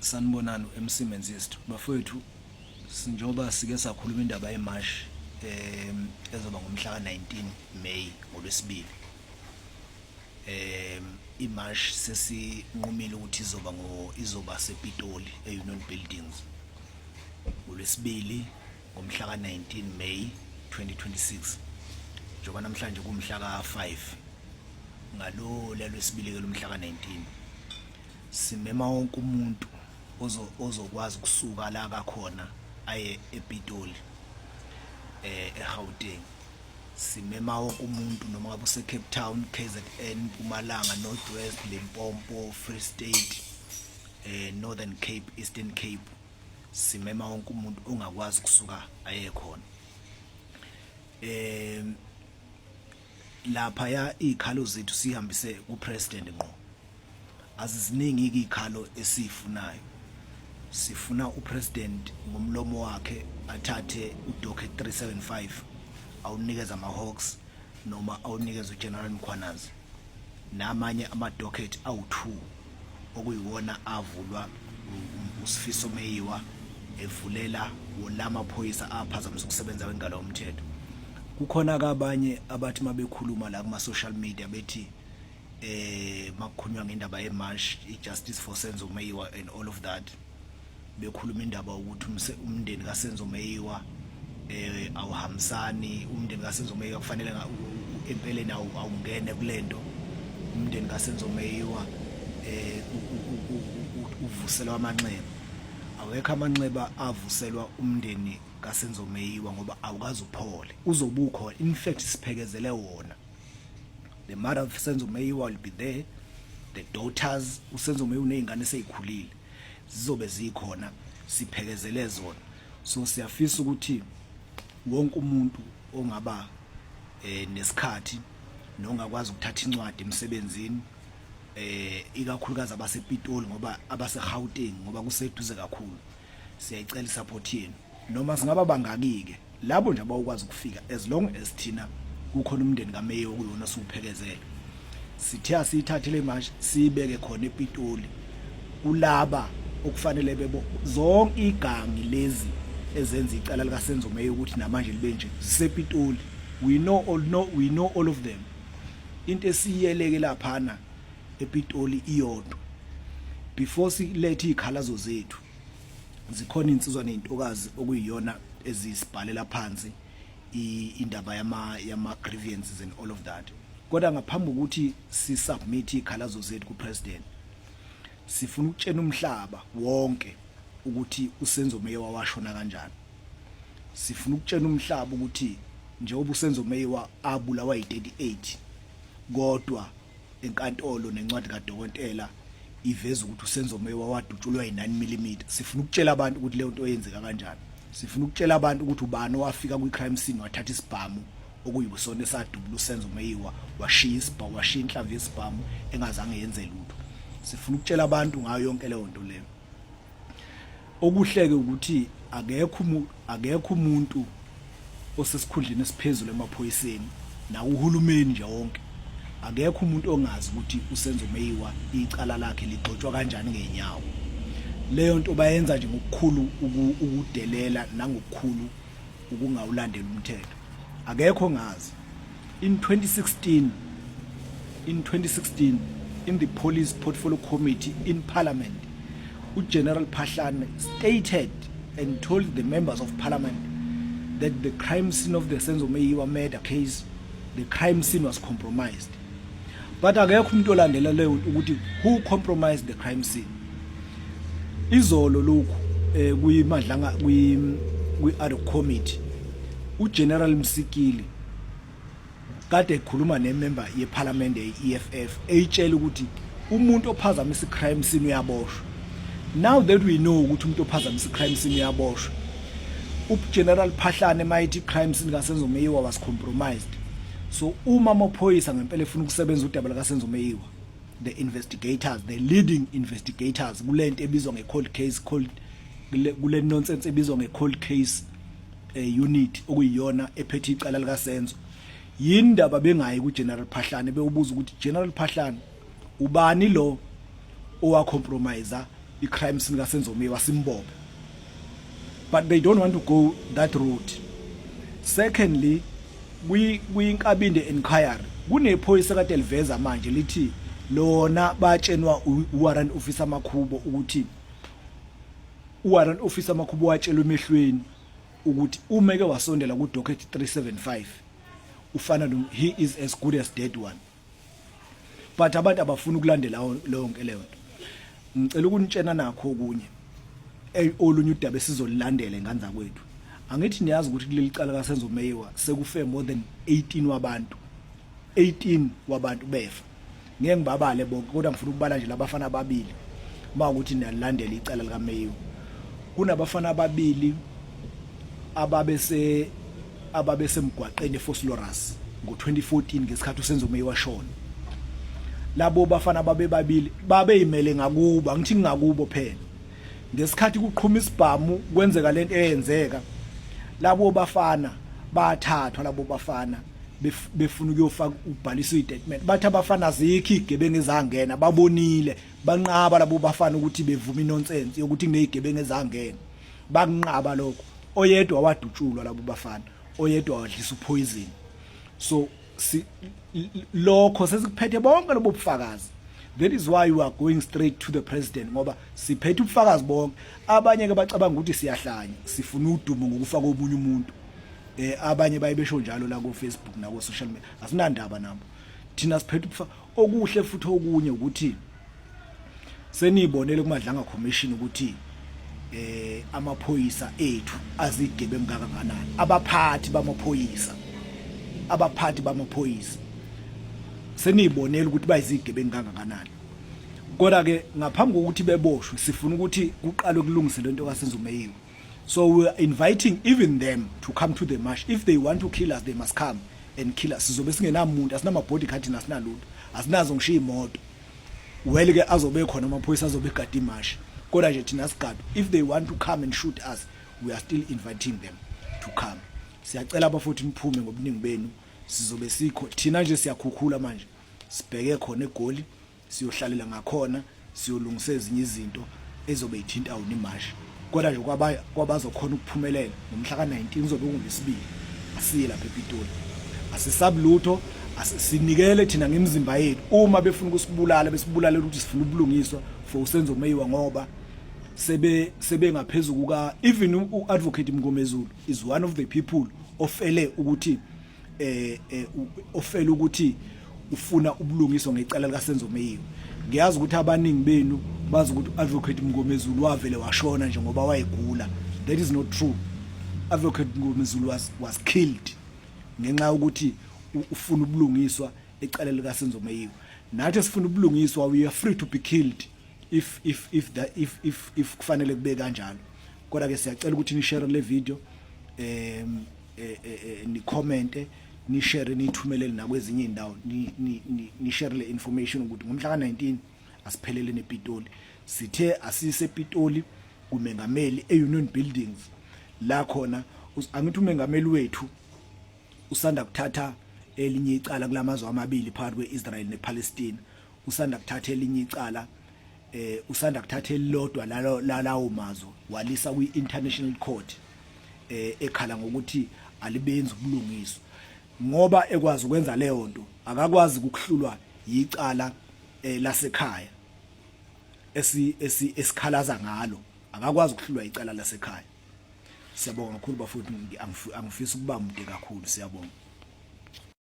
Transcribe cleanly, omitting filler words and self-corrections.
Sanibonani MC Menzist. Bafowethu, njengoba sike sakhuluma indaba yemarch ezoba ngomhla ka-19 May, ngolwesibili. Imarch sesinqumile ukuthi izoba sePitoli, eUnion Buildings, ngolwesibili ngomhla ka-19 May 2026. Njengoba namhlanje kumhla ka-5, ngalo lelwesibili ke lomhla ka-19, simema wonke umuntu ozokwazi ukusuka la kakhona aye ePitoli, eGauteng. Simema wonke umuntu, noma ngabe use Cape Town, KZN, Mpumalanga, North West, Limpopo, Free State, Northern Cape, Eastern Cape. Simema wonke umuntu ongakwazi ukusuka aye khona. Lapha ya izikhalo zethu sihambise ku president ngqo. Aziziningi izikhalo esifunayo. Sifuna upresident ngomlomo wakhe athathe udocket 375 awunikeza ama-Hawks noma awunikeza uGeneral Mkhwanazi, namanye ama-docket awu-2 okuyiwona avulwa uSifiso Meyiwa evulela wolamaphoyisa aphazamisa ukusebenza kwengalo yomthetho. Kukhona kabanye abathi mabekhuluma la kuma social media bethi makukhulunywa ngendaba yemarch, i-justice for Senzo Meyiwa and all of that, bekhuluma indaba ukuthi umndeni kaSenzo Meyiwa awuhambisani, umndeni kaSenzo Meyiwa kufanele empeleni awungene kulento, umndeni kaSenzo Meyiwa uvuselwa amanxeba. Awekho amanxeba avuselwa umndeni kaSenzo Meyiwa ngoba awukaze uphole, uzobe ukhona. In fact, siphekezele wona. The mother of Senzo Meyiwa will be there, the daughters. USenzo Meyiwa unezingane esezikhulile, zizobe zikhona, siphekezele zona. So siyafisa ukuthi wonke umuntu ongaba nesikhathi nongakwazi ukuthatha incwadi emsebenzini, ikakhulukazi abasePitoli, ngoba abaseGauteng, ngoba kuseduze kakhulu, siyayicela isupport yenu. Noma singaba bangaki ke labo nje abawukwazi ukufika, as long as thina kukhona umndeni kaMeyiwa okuyona siwuphekezele. Sithe asiyithathe le march siyibeke khona ePitoli kulaba okufanele bebo zonke igangi lezi ezenza icala likaSenzo Meyiwa ukuthi namanje libe nje zisePitoli. We know all, no, we know all of them. Into esiyeleke laphana ePitoli iyodwa, before silethe izikhalazo zethu, zikhona insizwa nezintokazi okuyiyona ezisibhalela phansi indaba yama grievances and all of that. Kodwa ngaphambi kokuthi si submit izikhalazo zethu ku president, sifuna ukutshena umhlaba wonke ukuthi uSenzo Meyiwa washona kanjani. Sifuna ukutshena umhlaba ukuthi njengoba uSenzo Meyiwa abulawa yi-38, kodwa enkantolo nencwadi kadokotela iveza ukuthi uSenzo Meyiwa wadutshulwa yi-9 mm, sifuna ukutshela abantu ukuthi leyo nto yenzeka kanjani. Sifuna ukutshela abantu ukuthi ubani owafika kwi-crime scene wathatha isibhamu okuyibusona esadubula uSenzo Meyiwa, washiya isibhamu, washiya inhlamvu yesibhamu engazange yenze lutho. Sifuna ukutshela abantu ngayo yonke leyo nto leyo. Okuhleke ukuthi akekho umuntu osesikhundleni esiphezulu emaphoyiseni nakuhulumeni nje wonke, akekho umuntu ongazi ukuthi uSenzo Meyiwa icala lakhe ligxotshwa kanjani ngenyawo. Leyo nto bayenza nje ngokukhulu ukudelela nangokukhulu ukungawulandeli umthetho. Akekho ongazi. In 2016, in 2016, in the Police Portfolio Committee in Parliament, uGeneral Phahlane stated and told the members of parliament that the crime scene of the Senzo Meyiwa murder case, the crime scene was compromised. But akekho umuntu olandela leyo ukuthi who compromised the crime scene. Izolo lokhu kuyiMadlanga, kwi ad hoc committee, uGeneral Msikili kade ekhuluma nemember yeParliament ye-EFF, eyitshela ukuthi umuntu ophazamisa i-crime scene uyaboshwa. Now that we know ukuthi umuntu ophazamisa i-crime scene uyaboshwa, uGeneral Phahlane mayithi crime scene kaSenzo Meyiwa was compromised, so uma amaphoyisa ngempela efuna ukusebenza udaba likaSenzo Meyiwa, the investigators, the leading investigators kulento ebizwa nge-cold case, cold kule nonsense ebizwa nge-cold case unit okuyiyona ephethe icala likaSenzo, yini ndaba bengayi kuGeneral Phahlane bewubuza ukuthi, "General Phahlane, ubani lo owacompromise i-crime scene kaSenzo Meyiwa simbophe, but they don't want to go that route. Secondly, kwiNkabinde inquiry kunephoyisa kade liveza manje lithi lona batshenwa uwarrant officer Makhubo ukuthi uwarrant officer Makhubo watshelwa emehlweni ukuthi uma eke wasondela ku docket 375 ufana no he is as good as dead one, but abantu abafuna ukulandela lonke leyo nto. Ngicela ukunitshena nakho okunye, olunye udaba esizolilandela enganza kwethu. Angithi niyazi ukuthi kuleli cala kaSenzo Meyiwa sekufe more than 18 wabantu, 18 wabantu befa. Ngeke ngibabale bonke, kodwa ngifuna ukubala nje labafana ababili. Uma ukuthi niyalandela icala likaMeyiwa, kunabafana ababili ababesemgwaqeni eVosloorus ngo-2014 ngesikhathi uSenzo Meyiwa shona. Labo bafana babebabili babeyimele ngakubo, angithi ngakubo phela, ngesikhathi kuqhuma isibhamu kwenzeka lento eyenzeka. Labo bafana bathathwa, labo bafana befuna ukuyofaka ubhalisa istatement, bathi abafana zikho igebengu ezangena, babonile. Banqaba labo bafana ukuthi bevuma inonsense yokuthi kunezigebengu ezangena, bakunqaba lokho. Oyedwa wadutshulwa labo bafana, oyedwa wadlisa upoison. So si lokho sesikuphethe bonke lobo bufakazi. That is why we are going straight to the president, ngoba siphethe ubufakazi bonke. Abanye ke bacabanga ukuthi siyahlanya, sifuna udumo ngokufaka omunye umuntu. Abanye baye besho njalo la ku Facebook na ku social media. Asinandaba nabo thina, siphethe ubufakazi okuhle. Futhi okunye ukuthi seniyibonele kuMadlanga Commission ukuthi amaphoyisa ethu azigebengu kangakanani, abaphathi bamaphoyisa seniyibonele ukuthi bayizigebengu kangakanani. Kodwa ke ngaphambi kokuthi beboshwe, sifuna ukuthi kuqalwe kulungise lento kaSenzo Meyiwa. So we are inviting even them to come to the march. If they want to kill us, they must come and kill us. Sizobe singenamuntu, asinama bodyguard, asinalutho, asinazo ngisho imoto. Well ke azobe khona amaphoyisa azobe egada imashi, kodwa nje thina sigado. If they want to come and shoot us, we are still inviting them to come. Siyacela abafuthi niphume ngobuningi benu, sizobe sikho thina nje. Siyakhukhula manje, sibheke khona eGoli, siyohlalela ngakhona, siyolungisa ezinye izinto ezobe ithinta wona imashi. Kodwa nje kwabazokhona ukuphumelela ngomhla ka-19, kuzobe kungoLwesibili, asiye lapha ePitoli. Asisabi lutho, sinikele thina ngemizimba yethu. Uma befuna ukusibulala, besibulalela ukuthi sifuna ubulungiswa for uSenzo Meyiwa, ngoba sebengaphezulu kuka even u-Advocate Mngomezulu is one of the people ofele ukuthi ufuna ubulungiswa ngecala likaSenzo Meyiwa. Ngiyazi ukuthi abaningi benu bazi ukuthi Advocate Mngomezulu wavele washona nje ngoba wayegula. That is not true. Advocate Mngomezulu was killed ngenxa yokuthi ufuna ubulungiswa ecala likaSenzo Meyiwa. Nathi sifuna ubulungiswa, we are free to be killed if that if kufanele kube kanjalo. Kodwa ke siyacela ukuthi ni share le video, ni comment, ni share, nithumelele nakwezinye indawo, ni share le information ukuthi ngomhla ka19 asiphelele nePitoli. Sithe asise ePitoli kumengameli eUnion Buildings la khona. Angithi umengameli wethu usanda kuthatha elinye icala kulamazwe amabili phakathi kweIsrael nePalestine? Usanda kuthatha elinye icala, usanda kuthatha elilodwa lalo lalawo mazwe, walisa kwi-international court, ekhala ngokuthi alibenzi ubulungiswa. Ngoba ekwazi ukwenza leyo nto, akakwazi ukuhlulwa yicala lasekhaya esi esi esikhalaza ngalo. Akakwazi ukuhlulwa icala lasekhaya. Siyabonga kakhulu bafowethu, angifisi ukuba mude kakhulu. Siyabonga.